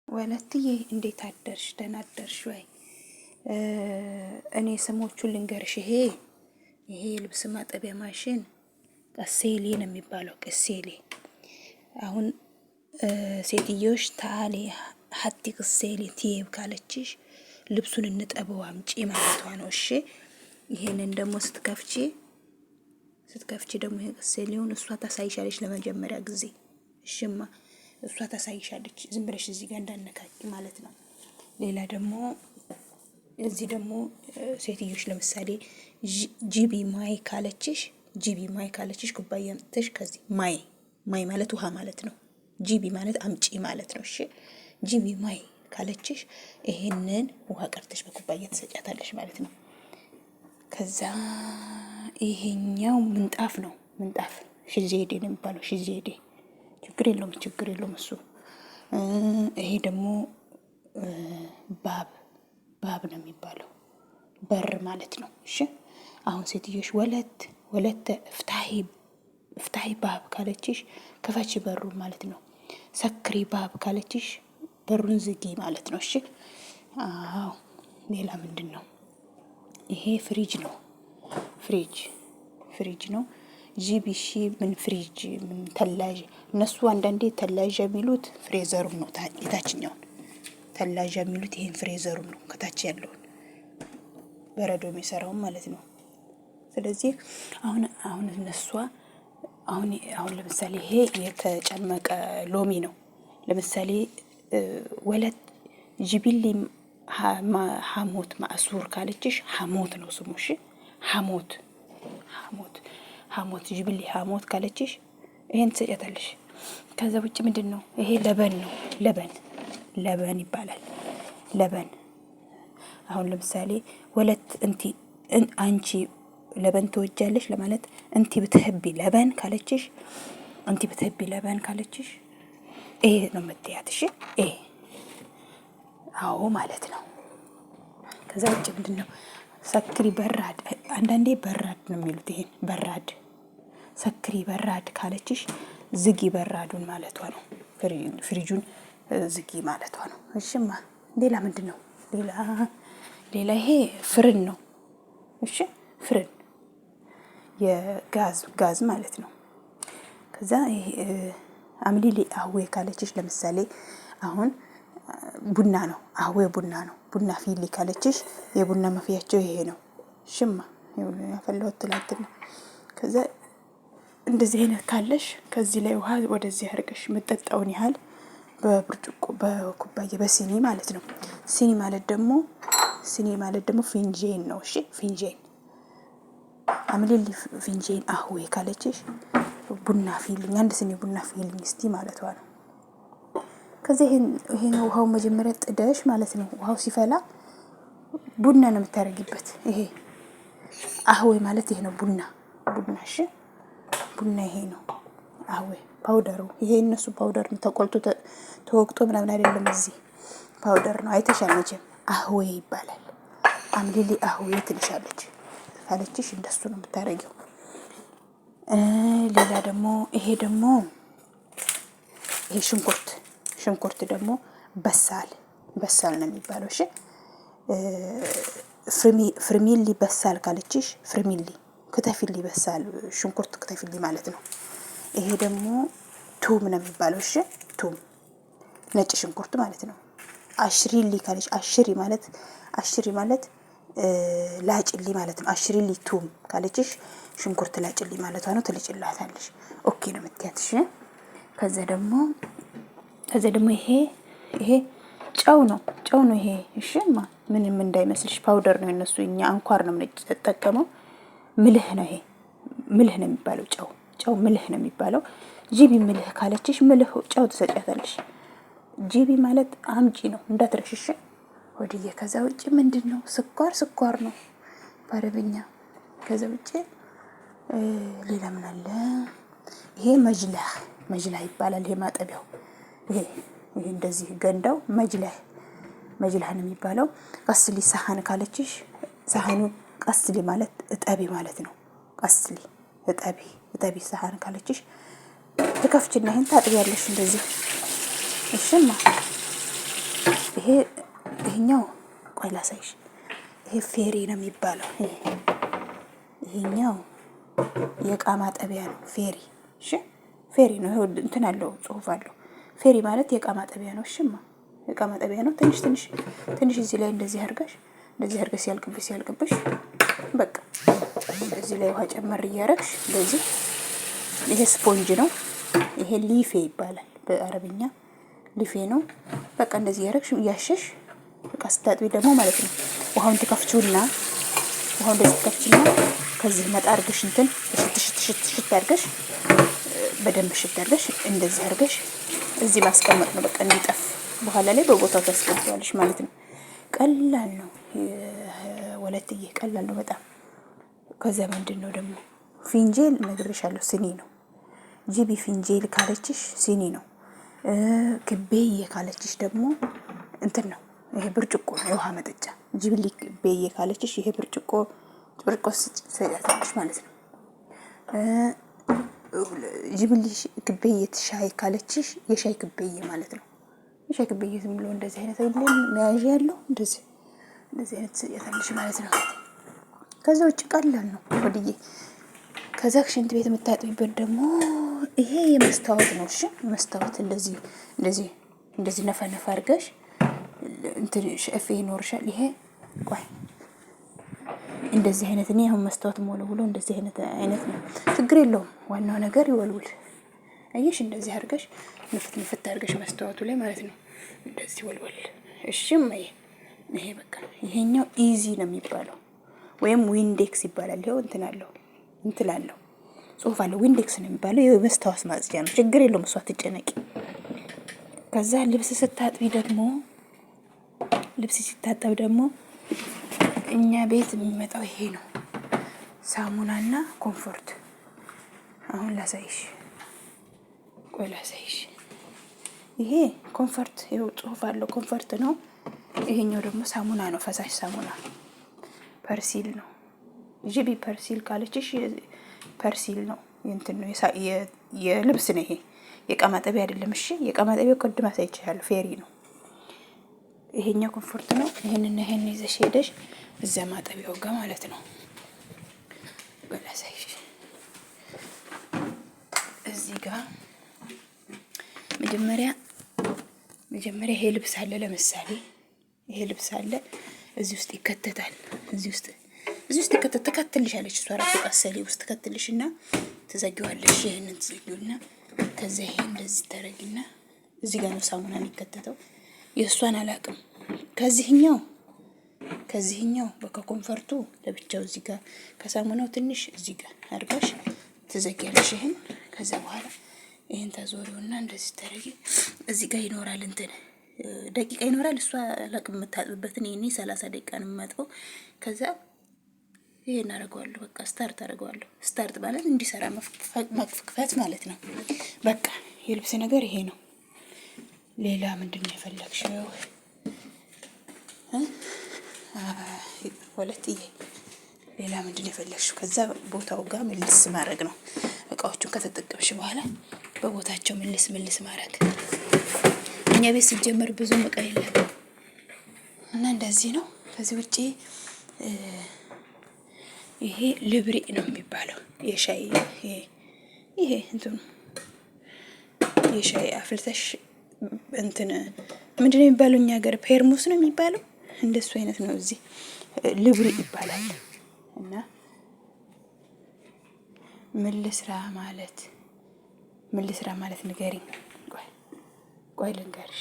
ወለትዬ እንዴት አደርሽ? ደህና አደርሽ ወይ? እኔ ስሞቹን ልንገርሽ። ይሄ የልብስ ማጠቢያ ማሽን غسالة ነው የሚባለው። غسالة አሁን ሴትዮሽ تعالي حطي غسالة ثياب ካለችሽ ልብሱን እንጠበው አምጪ ማለቷ ነው። እሺ ይሄንን ደግሞ ስትከፍቺ ደግሞ ይሄ غسالة ውን እሷ ታሳይሻለች ለመጀመሪያ ጊዜ። እሽማ እሷ ታሳይሻለች። ዝም ብለሽ እዚህ ጋር እንዳነካኪ ማለት ነው። ሌላ ደግሞ እዚህ ደግሞ ሴትዮሽ ለምሳሌ جيبي ماي ካለችሽ፣ جيبي ماي ካለችሽ ኩባያ አምጥተሽ ከዚህ ماي፣ ماي ማለት ውሃ ማለት ነው። جيبي ማለት አምጪ ማለት ነው። እሺ جيبي ماي ካለችሽ ይሄንን ውሃ ቀርተሽ በኩባያ ትሰጫታለሽ ማለት ነው። ከዛ ይሄኛው ምንጣፍ ነው። ምንጣፍ سجادة ነው የሚባለው። سجادة ችግር የለውም፣ ችግር የለውም እሱ። ይሄ ደግሞ باب፣ باب ነው የሚባለው በር ማለት ነው። እሺ አሁን ሴትዮሽ ወለት افتحي افتحي باب ካለችሽ ክፈቺ በሩ ማለት ነው። سكري باب ካለችሽ በሩን ዝጊ ማለት ነው። እሺ አዎ። ሌላ ምንድን ነው? ይሄ ፍሪጅ ነው። ፍሪጅ ፍሪጅ ነው። جيبي شي من فريج من ثلاجة እነሱ አንዳንዴ ثلاجة የሚሉት freezer ኡን ነው። የታችኛውን ثلاجة የሚሉት ይሄን freezer ኡን ነው፣ ከታች ያለውን በረዶ የሚሰራውን ማለት ነው። ስለዚህ አሁን እነሷ አሁን ለምሳሌ ይሄ የተጨመቀ ሎሚ ነው። ለምሳሌ ولد جيبي لي حامض معصور ካለችሽ حامض ነው ስሙ። እሺ حامض حامض حامض جيبي لي حامض ካለችሽ ይሄን ትሰጫታለሽ። ከዛ ውጭ ምንድን ነው ይሄ? لبن ነው። لبن لبن ይባላል። لبن አሁን ለምሳሌ ولد إنتي አንቺ لبن ትወጃለሽ ለማለት إنتي بتحبي لبن ካለችሽ፣ إنتي بتحبي لبن ካለችሽ ይሄ ነው የምትያት። እሺ ይሄ አዎ ማለት ነው። ከዛ ውጭ ምንድን ነው? سكري براد፣ አንዳንዴ براد ነው የሚሉት። ይሄን براد سكري براد ካለችሽ ዝጊ براد ኡን ማለቷ ነው። ፍሪጁን ዝጊ ማለቷ ነው። እሽማ ሌላ ምንድን ነው? ሌላ ይሄ فرن ነው። እሺ فرن የጋዝ ጋዝ ማለት ነው። ከዛ ይሄ اعملي لي قهوة ካለችሽ ለምሳሌ አሁን ቡና ነው። قهوة ቡና ነው። ቡና አፍዪ ካለችሽ የቡና መፍያቸው ይሄ ነው። ሽማ ያፈላሁት ትላንትና። ከዛ እንደዚህ አይነት ካለሽ ከዚህ ላይ ውሃ ወደዚህ አድርገሽ የምጠጣውን ያህል በብርጭቆ በኩባያ በሲኒ ማለት ነው። ሲኒ ማለት ደግሞ فنجان ነው። እሺ فنجان اعملي لي فنجان قهوة ካለችሽ ቡና አፍዪልኝ፣ አንድ ስኒ ቡና አፍዪልኝ እስቲ ማለቷ ነው። ከዚህ ይሄን ውሃው መጀመሪያ ጥደሽ ማለት ነው። ውሃው ሲፈላ ቡና ነው የምታደርጊበት። ይሄ قهوة ማለት ይሄ ነው። ቡና ቡና፣ እሺ ቡና ይሄ ነው። قهوة powder ኡ ይሄ እነሱ powder ነው። ተቆልቶ ተወቅጦ ምናምን አይደለም። እዚህ powder ነው። አይተሻል መቼም። قهوة ይባላል። اعملي لي قهوة ትልሻለች ካለችሽ እንደሱ ነው የምታደርጊው። ሌላ ደግሞ ይሄ ደግሞ ይሄ ሽንኩርት፣ ሽንኩርት ደግሞ بصل፣ بصل ነው የሚባለው። እሺ افرمي لي بصل ካለችሽ افرمي لي ክተፊሊ بصل፣ ሽንኩርት ክተፊሊ ማለት ነው። ይሄ ደግሞ ثوم ነው የሚባለው። እሺ ثوم ነጭ ሽንኩርት ማለት ነው። قشري لي ካለች قشري ማለት፣ قشري ማለት ላጭሊ ማለት ነው። قشري لي ثوم ካለችሽ ሽንኩርት ላጭሊ ማለቷ ነው። ትልጭላታለሽ። Okay ነው የምትያት። እሺ ከዛ ደግሞ ይሄ ጨው ነው፣ ጨው ነው ይሄ። እሺማ ምንም እንዳይመስልሽ powder ነው የነሱ። እኛ አንኳር ነው የምንጠቀመው። ملح ነው ይሄ፣ ملح ነው የሚባለው። ጨው ጨው ملح ነው የሚባለው። جيبي ملح ካለችሽ ملح ጨው ትሰጫታለሽ። جيبي ማለት አምጪ ነው እንዳትረሽሽ ወድዬ። ከዛ ውጭ ምንድን ነው? ስኳር፣ ስኳር ነው በአረብኛ። ከዛ ውጭ ሌላ ምን አለ? ይሄ مجلى፣ مجلى ይባላል። ይሄ ማጠቢያው ይሄ እንደዚህ ገንዳው مجلى፣ مجلى ነው የሚባለው። غسلي صحن ካለችሽ ሳህኑ غسلي ማለት እጠቢ ማለት ነው። غسلي እጠቢ፣ እጠቢ صحن ካለችሽ ትከፍችና ይሄን ታጥቢያለሽ እንደዚህ። እሽማ ይሄ ይሄኛው ቆይ ላሳይሽ። ይሄ ፌሪ ነው የሚባለው። ይሄኛው የእቃ ማጠቢያ ነው። ፌሪ እሺ፣ ፌሪ ነው። ይሄ እንትን አለው ጽሁፍ አለው። ፌሪ ማለት የእቃ ማጠቢያ ነው። እሺማ የእቃ ማጠቢያ ነው። ትንሽ ትንሽ ትንሽ እዚህ ላይ እንደዚህ አድርገሽ እንደዚህ አድርገሽ ሲያልቅብሽ ሲያልቅብሽ በቃ እዚህ ላይ ውሃ ጨመር እያደረግሽ እንደዚህ። ይሄ ስፖንጅ ነው። ይሄ ሊፌ ይባላል በአረብኛ ሊፌ ነው። በቃ እንደዚህ እያደረግሽ እያሸሽ በቃ ስታጥቢ ደግሞ ማለት ነው ውሃውን ትከፍቺውና ውሃውን እንደዚህ ትከፍቺና ከዚህ መጣ አድርገሽ እንትን ሽት ሽት ሽት ሽት አድርገሽ በደንብ ሽት አድርገሽ እንደዚህ አድርገሽ እዚህ ማስቀመጥ ነው። በቃ እንዲጠፍ በኋላ ላይ በቦታው ታስገቢዋለሽ ማለት ነው። ቀላል ነው ወለትዬ፣ ቀላል ነው በጣም። ከዚያ ምንድን ነው ደግሞ فنجال ነግሬሻለሁ፣ ስኒ ነው። جيبي فنجال ካለችሽ ስኒ ነው። كباية ካለችሽ ደግሞ እንትን ነው፣ ይሄ ብርጭቆ ነው፣ የውሃ መጠጫ። جيبي لي كباية ካለችሽ ይሄ ብርጭቆ ብርጭቆ ትሰጫታለሽ ማለት ነው። جيبي لي كباية شاي ካለችሽ የሻይ كباية ማለት ነው። የሻይ كباية ዝም ብሎ እንደዚህ አይነት አይደለም መያዣ ያለው እንደዚህ እንደዚህ አይነት ትሰጫታለሽ ማለት ነው። ከዛ ውጭ ቀላል ነው ወድዬ። ከዛ ሽንት ቤት የምታጥቢበት ደግሞ ይሄ የመስታወት ነው። እሺ መስታወት እንደዚህ እንደዚህ እንደዚህ ነፋ ነፋ አድርገሽ እንትን ሸፌ ይኖርሻል። ይሄ ቆይ እንደዚህ አይነት እኔ አሁን መስታወት ሞለውሎ እንደዚህ አይነት አይነት ነው። ችግር የለውም። ዋናው ነገር ይወልውል። አየሽ እንደዚህ አድርገሽ ንፍት ንፍት አድርገሽ መስታወቱ ላይ ማለት ነው። እንደዚህ ወልወል። እሺ እማዬ፣ ይሄ በቃ ይሄኛው ኢዚ ነው የሚባለው ወይም ዊንዴክስ ይባላል። ይኸው እንትን አለው እንትን አለው ጽሁፍ አለው። ዊንዴክስ ነው የሚባለው። ይኸው መስታወት ማጽጃ ነው። ችግር የለውም። እሷ አትጨነቂ። ከዛ ልብስ ስታጥቢ ደግሞ ልብስ ሲታጠብ ደግሞ እኛ ቤት የሚመጣው ይሄ ነው፣ ሳሙናና ኮምፎርት። አሁን ላሳይሽ፣ ቆይ ላሳይሽ። ይሄ ኮምፎርት፣ ይኸው ጽሁፍ አለው፣ ኮምፎርት ነው። ይሄኛው ደግሞ ሳሙና ነው፣ ፈሳሽ ሳሙና ፐርሲል ነው። جيبي ፐርሲል ካለችሽ ፐርሲል ነው፣ እንትን ነው የልብስ ነው። ይሄ የእቃ ማጠቢያ አይደለም። እሺ የእቃ ማጠቢያው ቅድም አሳይቼሻለሁ፣ ፌሪ ነው። ይሄኛው ኮምፎርት ነው። ይሄንና ይሄን ይዘሽ ሄደሽ እዚያ ማጠቢያው ጋር ማለት ነው። በላሳይሽ እዚህ ጋር መጀመሪያ መጀመሪያ ይሄ ልብስ አለ። ለምሳሌ ይሄ ልብስ አለ እዚህ ውስጥ ይከተታል። እዚህ ውስጥ እዚህ ውስጥ ይከተት ትከትልሻለች። እሷ ራሱ ቀሰሌ ውስጥ ትከትልሽና ትዘጊዋለሽ። ይሄንን ትዘጊውና ከዚያ ይሄ እንደዚህ ታረጊና እዚህ ጋር ነው ሳሙና የሚከተተው። የእሷን አላቅም። ከዚህኛው ከዚህኛው በከኮንፈርቱ ለብቻው እዚህ ጋር ከሳሙናው ትንሽ እዚህ ጋር አድርገሽ ትዘጊያለሽ። ይሄን ከዛ በኋላ ይሄን ታዞሪውና እንደዚህ ታረጊ። እዚህ ጋር ይኖራል እንትን ደቂቃ ይኖራል። እሷ አላቅም የምታጥብበትን ይሄኔ 30 ደቂቃ ነው የማጥበው። ከዛ ይሄን አደርገዋለሁ። በቃ start አደርገዋለሁ። start ማለት እንዲሰራ መክፈት ማለት ነው። በቃ የልብስ ነገር ይሄ ነው። ሌላ ምንድን ነው የፈለግሽው? ወለትዬ ሌላ ምንድን ነው የፈለግሽው? ከዛ ቦታው ጋር ምልስ ማድረግ ነው። እቃዎቹን ከተጠቀምሽ በኋላ በቦታቸው ምልስ ምልስ ማድረግ። እኛ ቤት ሲጀመር ብዙም እቃ የለም እና እንደዚህ ነው። ከዚህ ውጪ ይሄ ልብሪ ነው የሚባለው የሻይ ይሄ እንትኑ የሻይ አፍልተሽ እንትን ምንድን ነው የሚባለው? እኛ ሀገር ፔርሙስ ነው የሚባለው። እንደሱ አይነት ነው። እዚህ ልብሪ ይባላል። እና ምን ልስራ ማለት ምን ልስራ ማለት ንገሪኝ። ቆይ ቆይ ልንገርሽ።